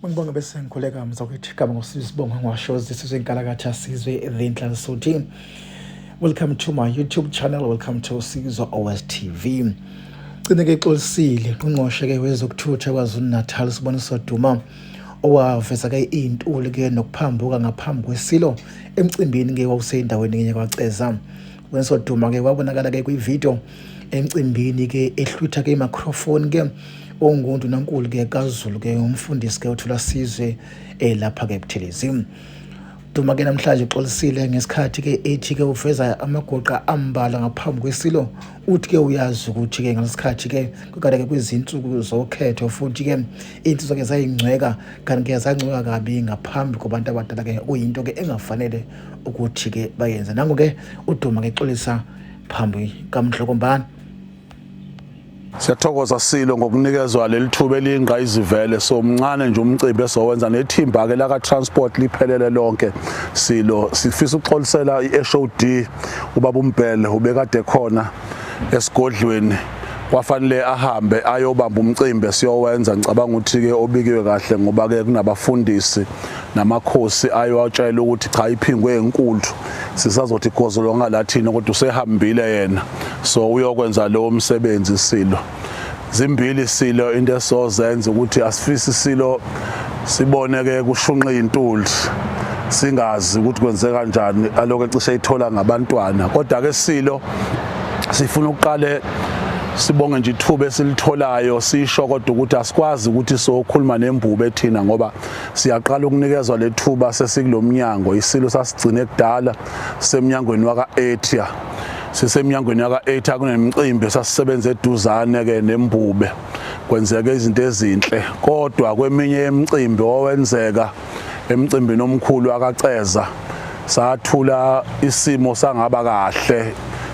Ngibonge bese ngikhuleka mzakwethu igama ngosizo sibonga ngwashozi sizwe inkalakatha sizwe the Nhlansuthi. Welcome to my YouTube channel, welcome to Sizwe OS TV. Gcine ke xolisile ngqongqoshe ke wezokuthutha kwaZulu Natal Siboniso Duma owaveza ke intuli ke nokuphambuka ngaphambi kwesilo emcimbini ke wawusendaweni ngenye kwaCeza. Siboniso Duma ke wabonakala ke kwi-video emcimbini ke ehlwitha ke i-microphone ke ongundunankulu ke kaZulu ke umfundisi ke uThula Sizwe elapha ke Buthelezi. Duma ke namhlanje uxolisile ngesikhathi ke ethi ke uveza amagoqa ambalwa ngaphambi kwesilo uthi ke uyazi ukuthi ke ngalesikhathi ke kukade ke kwizinsuku zokhetho futhi ke insizwa ke zayingcweka kanti ke zangcweka kabi ngaphambi kwabantu abadala ke kuyinto ke engafanele ukuthi ke bayenze. Nangu ke uDuma ke xolisa phambi kaMdlokombane. Siyathokoza Silo ngokunikezwa leli thuba eliyingqayizivele. So mncane nje umcimbi esowenza nethimba ke laka transport liphelele lonke. Silo sifisa ukuxolisela iHOD ubaba uMbhele ubekade khona esigodlweni, kwafanele ahambe ayobamba umcimbi esiyowenza. Ngicabanga ukuthi ke obikiwe kahle ngoba ke kunabafundisi namakhosi ayowatshela ukuthi cha, iphingwe enkulu sisazothi gozolo ngalathini, kodwa usehambile yena, so uyokwenza lowo msebenzi. Silo, zimbili Silo into esozenza ukuthi asifisi Silo sibone ke kushunqa intuli singazi ukuthi kwenzeka kanjani, aloko ecishe ithola ngabantwana. Kodwa ke Silo sifuna ukuqale sibonge nje ithuba esilitholayo, sisho kodwa ukuthi asikwazi ukuthi sokhuluma nembube thina ngoba siyaqala ukunikezwa lethuba sesikulomnyango. Isilo sasigcine kudala semnyangweni waka Etia, sisemnyangweni waka Etia kunemicimbi sasisebenza eduzane ke nembube, kwenzeka izinto ezinhle. Kodwa kweminye yemicimbi owenzeka emcimbini omkhulu akaceza sathula isimo sangaba kahle,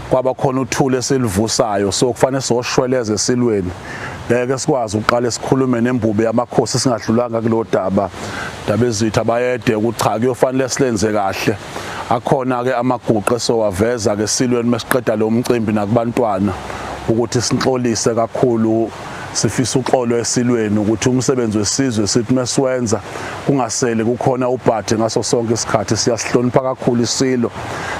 kwaba khona uthule esilivusayo, so kufanele soshweleze esilweni. Ngeke sikwazi ukuqala sikhulume nembube yamakhosi singadlulanga kulo daba. Ndabezitha bayede ukuthi cha, kuyofanele silenze kahle. Akhona ke amaguqe sowaveza ke silweni mesiqeda lo mcimbi nakubantwana ukuthi sinxolise kakhulu. Sifisa uxolo esilweni ukuthi umsebenzi wesizwe sithi mesiwenza kungasele kukhona ubhathe ngaso sonke isikhathi. Siyasihlonipha kakhulu isilo,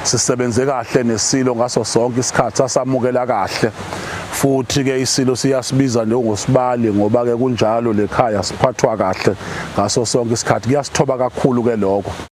sisebenze kahle nesilo ngaso sonke isikhathi, sasamukela kahle futhi ke isilo siyasibiza njengosibali ngoba ke kunjalo lekhaya siphathwa kahle ngaso sonke isikhathi, kuyasithoba kakhulu ke lokho.